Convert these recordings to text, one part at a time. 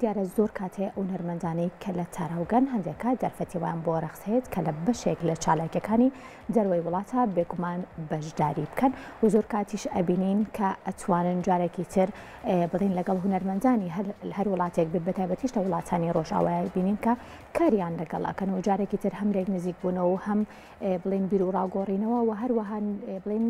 دیارە زۆر کات هەیە ئەو هونەرمەندانەی کە لە تاراوگەن هەندێک کات دەرفەتی وایان بۆ رەخسێت کە لە بەشێک لە چالاکیەکانی دەروەی وڵاتە بێگومان بەشداری بکەن و زۆر کاتیش ئەبینین کە ئەتوانن جارێکی تر بڵین لەگەڵ هونەرمەندانی هەر وڵاتێک بێت بەتایبەتیش لە وڵاتانی ڕۆژئاوای بینین کە کاریان لەگەڵ ئەکەن و جارێکی تر هەم لێک نزیک بوونەوە و هەم بڵین بیر و ڕاگۆڕینەوە و هەروەها بڵین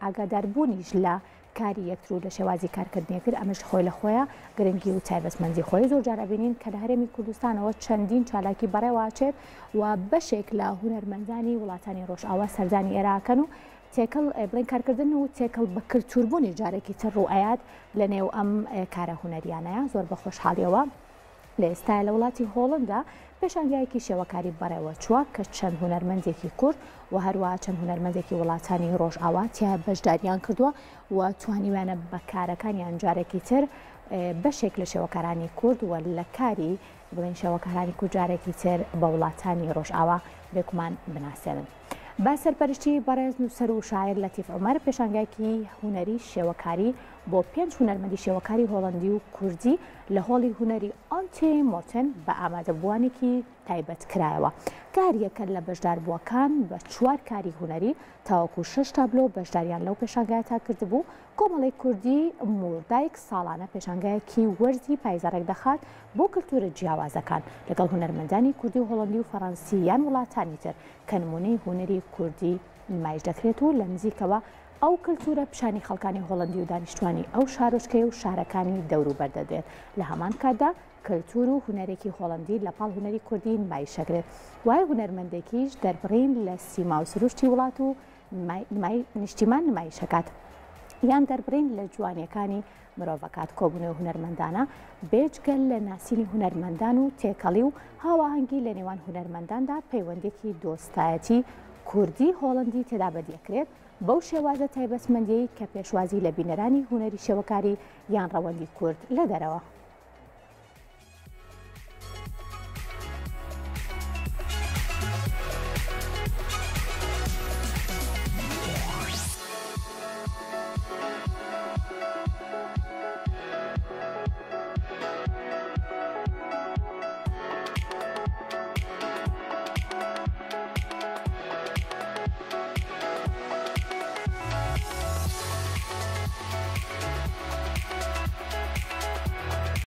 ئاگاداربوونیش لە کاری یەکتر و لە شێوازی کارکردنی یەکتر، ئەمەش خۆی لە خۆیا گرنگی و تایبەتمەندی خۆی. زۆر جار ئەبینین کە لە هەرێمی کوردستانەوە چەندین چالاکی بەڕێوە ئەچێت و بەشێک لە هونەرمەندانی وڵاتانی ڕۆژئاوا سەردانی ئێرە ئەکەن و تێکەڵ بڵێن کارکردن و تێکەڵ بە کلتوربوونی جارێکی تر ڕوو ئەیات لە نێو ئەم کارە هونەریانەیە. زۆر بە خۆشحاڵیەوە لە ئێستایا لە وڵاتی هۆڵندا پێشانگایەکی شێوەکاری بەڕێوەچووە کە چەند هونەرمەندێکی کورد و هەروەها چەند هونەرمەندێکی وڵاتانی ڕۆژئاوا تیا بەشداریان کردووە و توانیویانە بە کارەکانیان جارێکی تر بەشێک لە شێوەکارانی کورد و لە کاری بڵێن شێوەکارانی کورد جارێکی تر بە وڵاتانی ڕۆژئاوا بێگومان بناسێنن. بە سەرپەرشتی بەڕێز نووسەر و شاعیر لەتیف عومەر پێشانگایەکی هونەری شێوەکاری بۆ پێنج هونەرمەندی شێوەکاری هۆڵەندی و کوردی لە هۆڵی هونەری ئۆنتی مۆتن بە ئامادەبووانێکی تایبەت کرایەوە کە هەریەکە لە بەشداربووەکان بە چوار کاری هونەری تاوەکو شەش تابلۆ بەشداریان لەو پێشانگایەتا کردبوو. کۆمەڵەی کوردی موردایک ساڵانە پێشانگایەکی وەرزی پایزە ڕێکدەخات بۆ کلتورە جیاوازەکان لەگەڵ هونەرمەندانی کوردی و هۆڵەندی و فەڕەنسی یان وڵاتانی تر کە نمونەی هونەری کوردی نمایش دەکرێت و لە نزیکەوە ئەو کلتورە پیشانی خەڵکانی هۆڵەندی و دانیشتوانی ئەو شارۆچکەیە و شارەکانی دەوروبەر دەدرێت لە هەمان کاتدا کلتور و هونەرێکی هۆڵەندی لە پاڵ هونەری کوردی نمایش دەکرێت وای هونەرمەندێکیش دەربڕین لە سیما و سروشتی وڵات و نیشتیمان نمایش ئەکات یان دەربڕین لە جوانیەکانی مرۆڤەکات کۆبوونەوەی هونەرمەندانە بێجگە لە ناسینی هونەرمەندان و تێکەڵی و هاواهەنگی لە نێوان هونەرمەنداندا پەیوەندێکی دۆستایەتی کوردی هۆڵەندی تێدا بەدیەکرێت بەو شێوازە تایبەتمەندیەی کە پێشوازی لە بینەرانی هونەری شێوەکاری یان ڕەوەندی کورد لە دەرەوە.